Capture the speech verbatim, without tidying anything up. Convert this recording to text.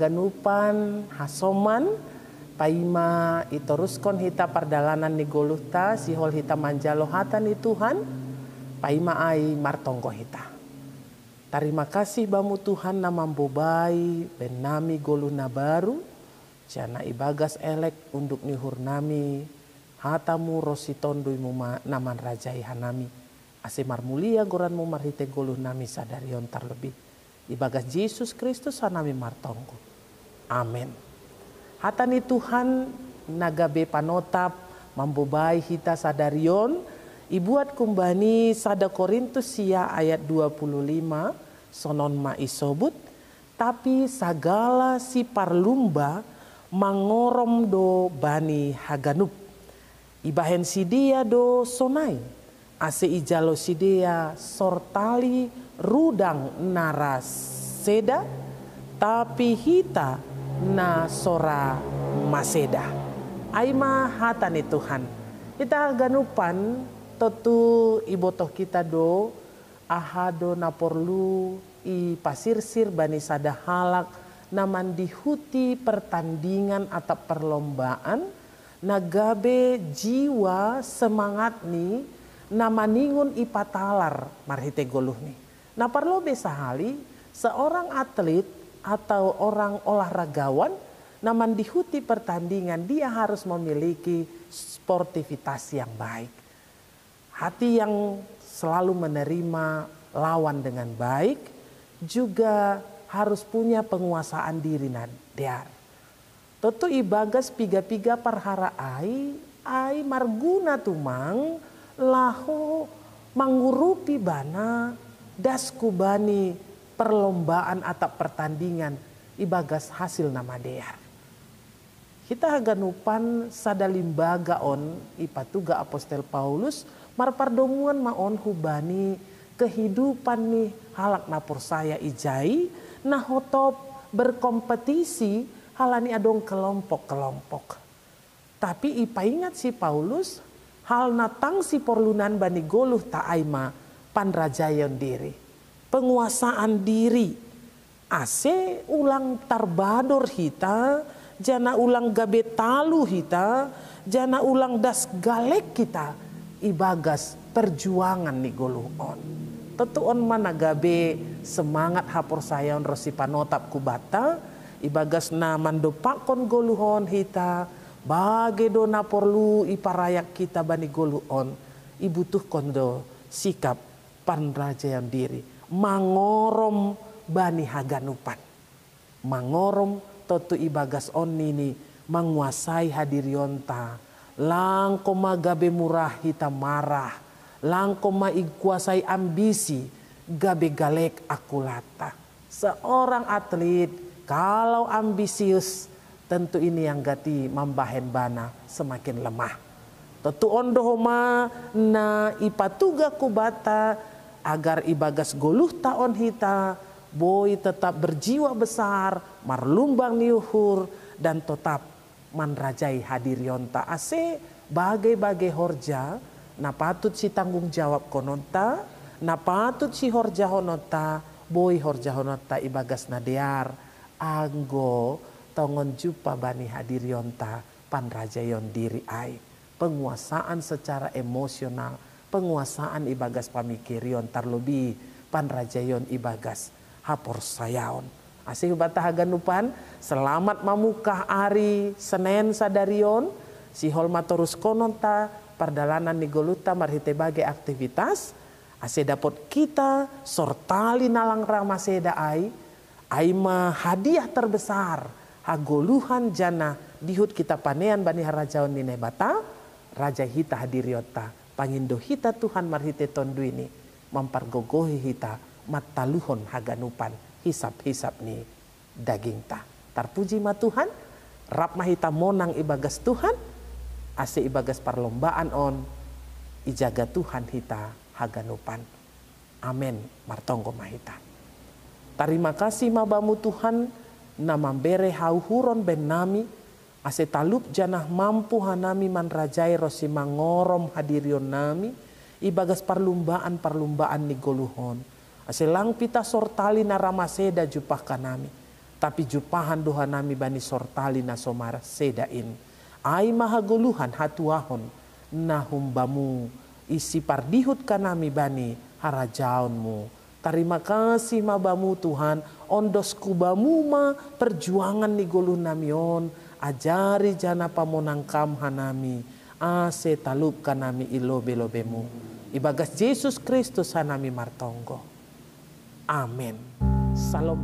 Ganupan hasoman, paima itoruskon hita pardalanan ni goluhta, sihol hita manjalo hata ni Tuhan, paima ai martonggo hita. Tarima kasih bamu Tuhan na mambobai bennami goluh na baru, janah ibagas elek unduk ni uhurnami, hatamu ronsi tonduymu ma na manrajai hanami, ase marmulia goranmu marhitei goluhnami sadarion tarlebih. Ibagas Jesus Kristus hanami martonggo. Amen. Hata ni Tuhan na gabe panotap mambobai hita sadarion, ibuat kumbani sada Korintus sia ayat dua puluh lima, sonon ma isobut, tapi sagala si parlumba mangorom do bani haganup. Ibahen sidea do sonai, ase ijalo sidea sortali rudang na ra seda, tapi hita na so ra maseda. Ai ma hata ni Tuhan. Hita haganupan, tontu ibotoh kita do aha do na porlu ipasirsir bani sada halak na mandihuti pertandingan atap perlombaan, na gabe jiwa semangatni na maningon ipatalar marhitei goluhni. Na parlobei sahali, seorang atlet atau orang olahragawan na mandihuti pertandingan, dia harus memiliki sportivitas yang baik. Hati yang selalu menerima lawan dengan baik juga harus punya penguasaan diri na dear. Tontu ibagas piga-piga parhara ai, ai marguna tumang laho mangurupi bana das kubani perlombaan atap pertandingan ibagas hasil na madear. Hita haganupan, sada limbaga on ipatuga apostel Paulus marpardomuan ma on hubani kehidupan ni halak na porsaya ijai, na hotop berkompetisi halani adong kelompok-kelompok. Tapi ipaingat si Paulus, hal na tangsi porlunan bani goluhta ai ma panrajaion diri, penguasaan diri, ase ulang tarbador hita, janah ulang gabe talu hita, janah ulang das galek hita ibagas perjuangan ni goluh on. Tontu on ma na gabe semangat haporsayaon ronsi panotap kubanta, ibagas na mandompakkon goluh on hita, bage do na porlu iparayak hita bani goluh on, ibutuhkon do sikap panrajaion diri, mangorom bani haganupan. Mangorom tontu ibagas on nini manguasai hadirionta, langko ma gabe murah hita marah, langko ma ikuasai ambisi, gabe galek akulata. Seorang atlet kalau ambisius, tentu ini yang gati mambahen bana semakin lemah. Tontu on do homa na ipatuga kubanta, agar ibagas goluhta on hita boi tetap berjiwa besar, marlumbang ni uhur, dan totap manrajai hadirionta, ase bage-bage horja na patut sitanggung jawabkononta, na patut sihorjahononta, boi horjahononta ibagas na dear, anggo tongon jumpa bani hadirionta panrajaion diri ai. Penguasaan secara emosional, penguasaan ibagas pamikirion, tarlobih panrajaion ibagas haporsayaon. Ase hubanta haganupan, selamat mamungkah ari Senen sadarion, sihol ma toruskononta pardalanan ni goluhta marhitei bage aktivitas, ase dapot kita sortali na lang ra maseda ai, ai ma hadiah terbesar, hagoluhan janah dihut kita panean bani harajaon ni Naibata, rajai hita hadirionta, pangindo hita Tuhan marhitei TonduyNi, mampargogohi hita mataluhon haganupan hisap-hisap ni dagingta. Tarpuji ma Tuhan, rap ma hita monang ibagas Tuhan, ase ibagas parlombaan on ijaga Tuhan hita haganupan. Amen. Martonggo ma hita. Tarima kasih ma Bamu Tuhan, na mambere hauhuron bennami, ase talup janah mampu hanami manrajai ronsi mangorom hadirionnami ibagas parlumbaan-parlumbaan ni goluh on, ase lang pitah sortali na ra maseda jumpahkannami. Tapi jumpahan do hanami bani sortali na so marsedain. Ai ma hagoluhan hatuahon na humbamu, isi pardihut kanami bani harajaonmu. Tarima kasih ma bamu Tuhan, ondosku bamu ma perjuangan ni goluh nami on, ajari jana pamonangkam hanami, ase talupkan nami i lobe-lobemu. Ibagas Jesus Kristus hanami martonggo. Amen. Salom.